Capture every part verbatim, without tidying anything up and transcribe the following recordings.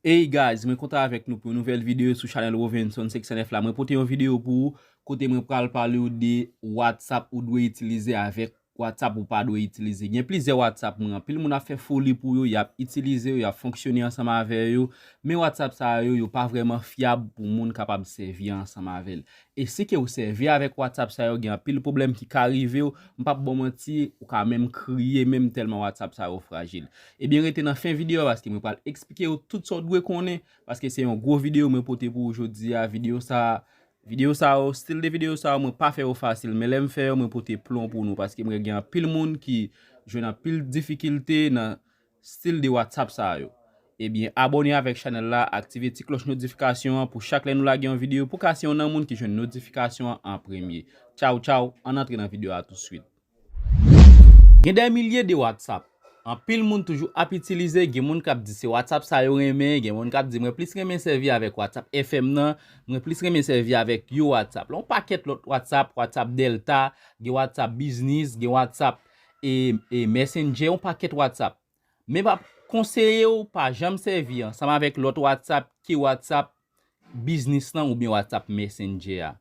Hey guys, mwen kontan avèk nou pou yon nouvèl videyo sou chanèl Rovenson senk san nèf la. Mwen pote yon videyo pou ou kote mwen pral pale w de WhatsApp ou dwe itilize avèk WhatsApp ou pa dwe itilize. Gen plizyè WhatsApp mwen, anpil moun ap fè foli pou yo, y ap itilize yo, y ap fonksyone ansanm avè yo, men WhatsApp sa yo, yo pa vrèman fyab pou moun kapab sèvi ansanm avè l. E si ke ou sèvi avèk WhatsApp sa yo, gen anpil pwoblèm ki ka rive w, m p ap ba w manti, ou ka menm kriye menm tèlman WhatsApp sa yo frajil. Ebyen, rete nan fen videyo a paske mwen pral eksplike w tout sa w dwe konnen, paske se yon gwo videyo mwen pote pou ou jodi a. Videyo sa, videyo sa yo, stil de videyo sa yo, mwen pa fè yo fasil, men lè m fè yo, mwen pote plon pou nou, paske mwen gen anpil moun ki jwenn anpil difikilte nan stil de WhatsApp sa yo. Ebyen, abòne avèk chanèl la, aktive ti klòch notifikasyon an pou chak lè nou lage yon videyo, pou ka se youn nan moun ki jwenn notifikasyon an an premye. Tchaw, tchaw, ann antre nan videyo a toutswit. Gen dè milye de WhatsApp. Anpil moun toujou ap itilize, gen moun k ap di se WhatsApp sa yo renmen, gen moun k ap di mwen plis renmen sèvi avèk WhatsApp F M nan, mwen plis renmen sèvi avèk yo WhatsApp. Yon pakèt lòt WhatsApp, WhatsApp Delta, gen WhatsApp Business, gen WhatsApp e, e Messenger, yon pakèt WhatsApp. Men m ap konseye w pa janm sèvi ansanm avèk lòt WhatsApp ki WhatsApp Business lan oubyen WhatsApp Messenger a.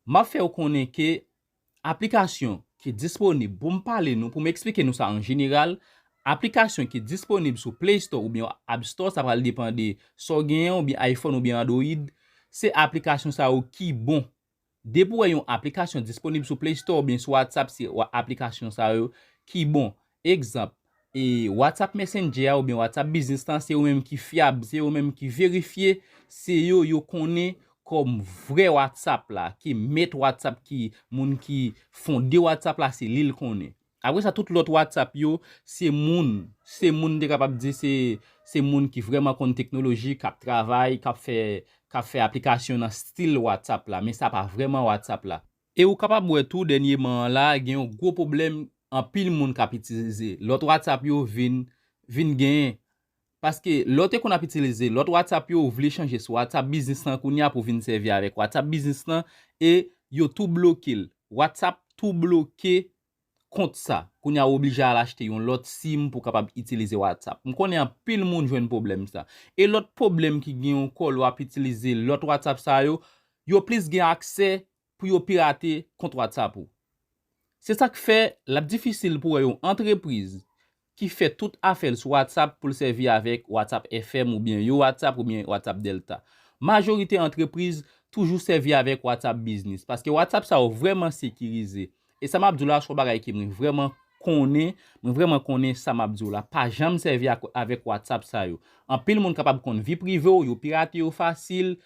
M ap fè w konnen ke aplikasyon ki disponib, pou m pale nou, pou m eksplike nou sa an jeneral, aplikasyon ki disponib sou Play Store oubyen App Store, sa pral depann de sa w genyen, oubyen iPhone oubyen Android, se aplikasyon sa yo ki bon. Depi w wè yon aplikasyon disponib sou Play Store oubyen sou WhatsApp, se wa-, aplikasyon sa yo ki bon. Egzanp, e WhatsApp Messenger a oubyen WhatsApp Business lan, se yo menm ki fyab, se yo menm ki verifye, se yo yo konnen kòm vrè WhatsApp la, ki mèt WhatsApp, ki moun ki fonde WhatsApp la, se li l konnen. Apre sa, tout lòt WhatsApp yo, se moun, se moun te kapab di se, se moun ki vrèman konn teknoloji, k ap travay, k ap fè, k ap fè aplikasyon nan stil WhatsApp la, men sa pa vrèman WhatsApp la. E ou kapab wè tou, dènyeman an la, gen yon gwo pwoblèm anpil moun k ap itilize lòt WhatsApp yo vin, vin genyen. Paske lè w te konn ap itilize lòt WhatsApp yo, ou vle chanje sou WhatsApp Business lan kounye a pou vin sèvi avèk WhatsApp Business lan, e yo tou bloke l. WhatsApp tou bloke kont sa. Kounye a ou oblije al achte yon lòt sim pou w kapab itilize WhatsApp. M konnen anpil moun jwenn pwoblèm sa. E lòt pwoblèm ki gen ankò lè w ap itilize lòt WhatsApp sa yo, yo plis gen aksè pou yo pirate kont WhatsApp ou. Se sa k fè l ap difisil pou w wè yon antrepriz ki fè tout afè l sou WhatsApp pou l sèvi avèk WhatsApp F M oubyen yo WhatsApp oubyen WhatsApp Delta. Majorite antrepriz toujou sèvi avèk WhatsApp Business, paske WhatsApp sa yo vrèman sekirize. E sa m ap di w la, se yon bagay ke mwen vrèman konnen, mwen vrèman konnen sa m ap di w la. Pa janm sèvi ak, avèk WhatsApp sa yo. Anpil moun kapab konn vi prive w, yo pirate yo fasil.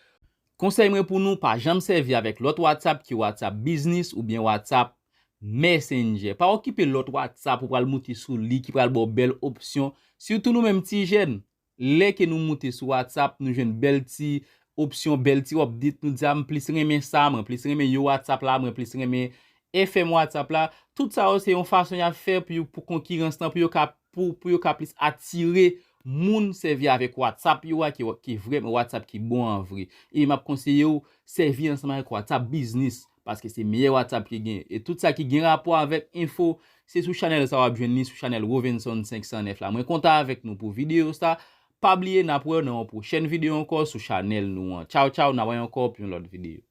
Konsèy mwen pou nou, pa janm sèvi avèk lòt WhatsApp ki WhatsApp Business oubyen WhatsApp Messenger. Pa okipe lòt WhatsApp ou pral moute sou li ki pral ba w bèl opsyon. Sitou nou menm ti jèn, lè ke nou moute sou WhatsApp, nou jwenn bèl ti opsyon, bèl ti update, nou di a m plis renmen sa, mwen plis renmen yo WhatsApp la, mwen plis renmen F M WhatsApp la. Tout sa yo se yon fason y ap fè pou yo, pou konkirans lan, pou yo ka, pou, pou yo ka plis atire moun sèvi avèk WhatsApp yo a, ki, ki vrèman WhatsApp ki bon an vre. E m ap konseye w sèvi ansanm avèk WhatsApp Business, paske se meyè WhatsApp ki gen. E tout sa ki gen rapò avèk enfo, se sou chanèl sa w ap jwenn li, sou chanèl Rovenson senk san nèf la. Mwen kontan avèk nou pou videyo sa. Pa bliye, n ap wè w nan yon pwochèn videyo ankò sou chanèl nou an. Tchaw, tchaw, n ap wè ankò pou yon lòt videyo.